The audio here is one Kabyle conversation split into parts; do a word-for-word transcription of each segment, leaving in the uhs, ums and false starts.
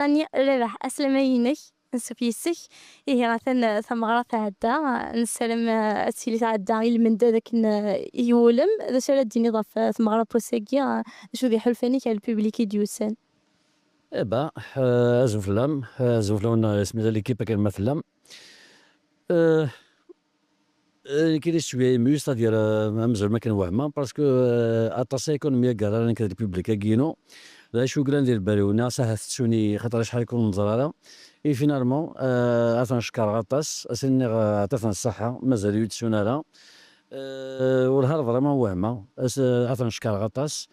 Tanya Rabaḥ, aslama-inek, ansuf yis-k. Ihi, atan, eh, tameɣra tɛedda, eh, nessaram, eh, ad tili tɛedda i lmendad akken, eh, i iwulem. D acu ara d-tiniḍ ɣef, eh, tmeɣra n wass-agi, eh, d acu d iḥulfan-ik ar lpiblik i d-yusan? Eh ben, eh, azul fell-am, eh, azul fell-awen, eh, isem-is l'équipe akken ma tellam. Eh, Eh, nekkini je suis ému, c'est-à-dire, euh, amzun ma kan wehmeɣ, parce que, euh, aṭas ay ken-myagreɣ nekk d lpiblik-agi-inu. D acu yellan di lbal-iw, nniɣ-as ahat ttun-iyi, xaṭer acḥal i ken-ur neẓri ara. Et finalement, euh, ad ten-cekkreɣ aṭas, ad sen-nniɣ, euh, ɛṭiɣ-ten ṣṣeḥḥa, mazal ur ttun ara. Euh, wellah ar vraiment wehmeɣ, as-, ad ten-cekkreɣ aṭas.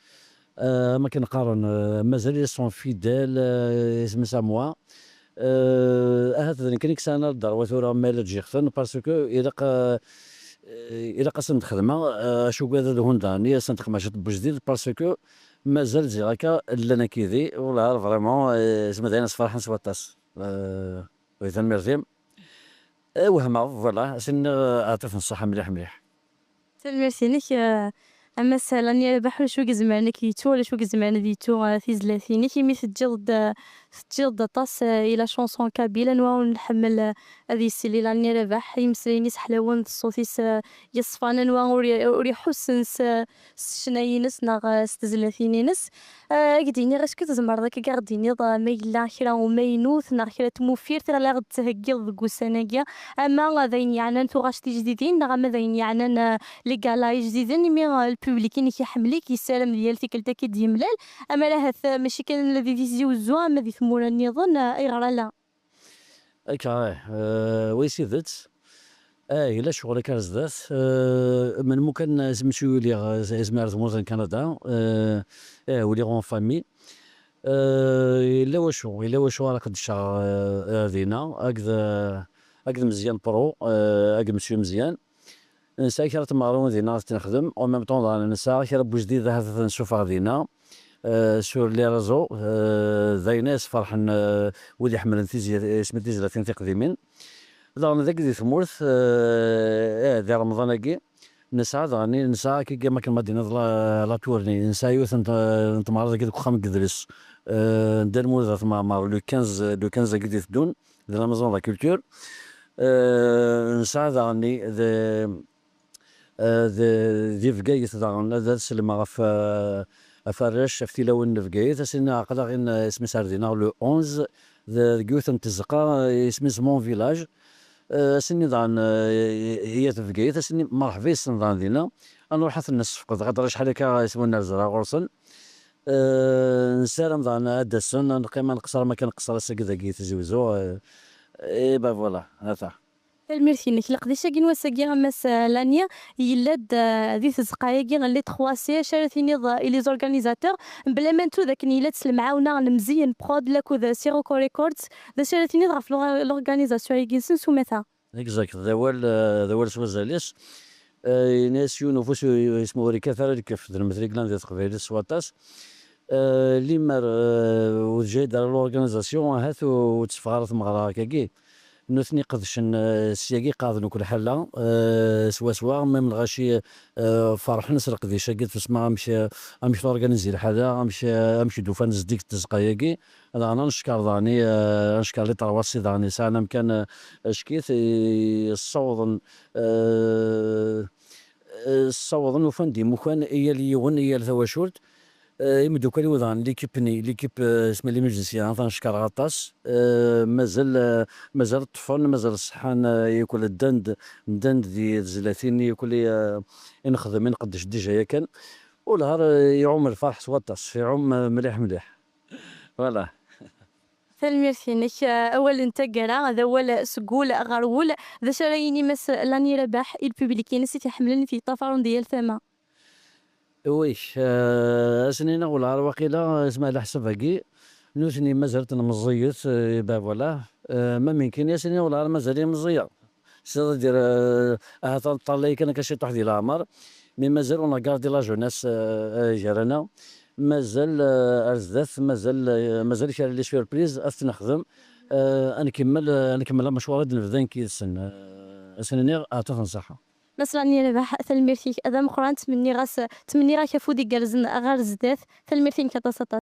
Euh, am akken qqaren, euh, mazal ils sont fidèles, euh, isem-is à moi. Euh, ahat d nekk i yesɛan ar ddrew tura ma yella ǧǧiɣ-ten, parce que ilaq, euh, ilaq ad sen-d-xedmeɣ, euh, acu ugad ad hun daɣen, i ad sen-d-xedmeɣ ciṭ n wejdid, parce que mazal ziɣ akka llan akkidi, wellah ar vraiment, euh, isem-is dayen ad sferḥen s waṭas. Euh, oui, tanemmirt-im. Eh, wehmeɣ, voilà, ad sen-nniɣ, euh, ɛṭiɣ-ten ṣṣeḥḥa mliḥ mliḥ. Tanemmirt-inek, eh, a Mass Lani Rabaḥ, ulac wi izemren ad k-yettu, ulac wi izemren ad yettu, eh, tizlatin-inek, imi teǧǧiḍ-d, eh, teǧǧiḍ-d aṭas, eh, i la chanson kabyle, anwa ur nḥemmel, eh, ad yesli Lani Rabaḥ, imeslayen-is ḥlawen, d ṣṣut-is, eh, yeṣfan, anwa ur i-, ur iḥussen s, s ccna-ines neɣ, eh, s tezlatin-ines. Eh, ad k-d-iniɣ, est-ce que tzemreḍ akka ad aɣ-d-tiniḍ, eh, ma yella kra umaynut neɣ kra n tmufirt ara aɣ-d-theggiḍ deg ussan-agi? Ama d ayen yeɛnan tuɣac tijdidin, neɣ ama d ayen yeɛnan, eh, les galas ijdiden, imi, eh, lpiblik-inek iḥemmel-ik, yessaram di yal tikkelt ad k-id-yemlal, ama ahat, eh, mačči kan di Tizi Uzzu, ama di tmura nniḍen, eh, ayɣer ala? Akka, eh, eh, wi s tidet. Eh, yella ccɣel akka ar zdat. Eh, melmi kan asmi uliɣ, eh, asmi ar tmurt n Kanada, eh, eh, uliɣ en famille. Eh, yella wacu, yella wacu ara qeddceɣ, eh, eh, dinna, akked, eh, akked Meẓyan Pro, eh, akked Mesyu Meẓyan. Nesɛa kra n tmeɣriwin dinna ara tt-nexdem, en même temps daɣen nesɛa kra n wejdid ahat ad t-nessufeɣ dinna, eh, sur les réseaux, eh, d ayen ay sferḥen, eh, wid iḥemmlen tizi-, isem tizlatin tiqdimin. Daɣen dagi di tmurt, eh, eh, di Remḍan-agi, nesɛa daɣen, nesɛa akka am akken ma d-tiniḍ la, la tournée, nesɛa yiwet n t-, n tmeɣra dagi deg uxxam n yedles, eh, n Dda Lmulud At Mɛemmer, le quinze, le quinze-agi d-iteddun, di la Maison de la Culture. Eh, nesɛa daɣen di, eh, di, di Bgayet daɣen, ad, ad sellmeɣ ɣef, eh, ɣef arrac, ɣef tilawin n Bgayet. Ass-nni aql-aɣ in, isem-is ar dinna le onze, d-, deg yiwet n tzeqqa, eh, isem-is Mon Village. Eh, ass-nni daɣen, eh, i, i, i at Bgayet, ass-nni merḥba yes-sen daɣen dinna. Ad nruḥ ad ten-nessefqed, xaṭer acḥal akka isem ur nerzi ara ɣur-sen. Eh, nessaram daɣen ad d-asen, ad neqqim ad nqeṣṣer ma kan nqeṣṣer ass-agi dagi i Tizi Uzzu, eh, et ben voilà, ata. Tanemmirt-inek. Leqdic-agi n wass-agi, a Mass, eh, Lani, yella-d, eh, di tzeqqa-agi, les trois C, acu ara tiniḍ, eh, i les organisateurs, mebla ma nettu d akken yella-d s lemɛawna n Mziyen Prod, lakked Sirocco Records, d acu ara tiniḍ ɣef l'or-, l'organisation-agi-nsen s umata? Exact, d awal, eh, d awal s wazal-is. Eh, ini-as yiwen ufus ur, ur yesmu ur yekkat ara lkef, d lmetri yellan di teqbaylit s waṭas. Eh, limer, eh, ur teǧǧa-yi-d ara l'organisation, ahat ur, ur d-teffeɣ ara tmeɣra akkagi. Nutni qedcen, eh, syagi qeɛden akk lḥala, eh, swaswa, même lɣaci, eh, ferḥen s leqdic-agi, tesma amek, eh, amek torganizi lḥala, amek, eh, amek d-ufan zeddig n tzeqqa-agi. Daɣen ad neckeṛ daɣen i, eh, ad neckeṛ les trois C daɣen yesɛan amkan, eh, ackit, i ssawḍen, eh, eh, ssawḍen, ufan-d imukan i yal yiwen, i yal tawacult. Eh, imeddukal-iw daɣen, l'équipe-nni, l'équipe, eh, isem-is les musiciens, ad ten-neckeṛ aṭas. Eh, mazal, eh, mazal ṭṭfen, mazal ṣeḥḥan, eh, yakk ddan-d, ddan-d di tezlatin yakk i, eh, i nexdem, i nqeddec déjà yakan. Wellah, eh, iɛum lferḥ s waṭas, iɛum, eh, mliḥ mliḥ. Voilà. Tanemmirt-inek. Eh, awal n taggara d awal seg wul ɣer wul. D acu ara yini Mass Lani Rabaḥ i lpiblik-ines i t-iḥemmlen, i t-yeṭṭafaren di yal tama? Oui, eh, ad sen-iniɣ wellah ar waqila, isma ɛla ḥsab-agi, nutni mazal-ten meẓẓiyit, eh, ben voilà. Eh, ma mumkin ad sen-iniɣ wellah ar mazal-iyi meẓẓiyeɣ. C'est-à-dire, euh, ahat ad neṭṭalay kan akka ciṭuḥ di leɛmer, mais mazal on a gardé la jeunesse, euh, euh, gar-aneɣ. Mazal, euh, ar zdat, mazal, euh, mazal kra les surprises ad t-nexdem. Euh, ad nkemmel, euh, ad nkemmel amecwar i d-nebda nekk yid-sen. Euh, ad sen-iniɣ, ɛṭiɣ-ten ṣṣeḥḥa. Mass Lani Rabaḥ, tanemmirt-ik d ameqqran, ttmenniɣ-as, ttmenniɣ-ak afud igerrzen ɣer zdat. Tanemmirt-inek aṭas, aṭas.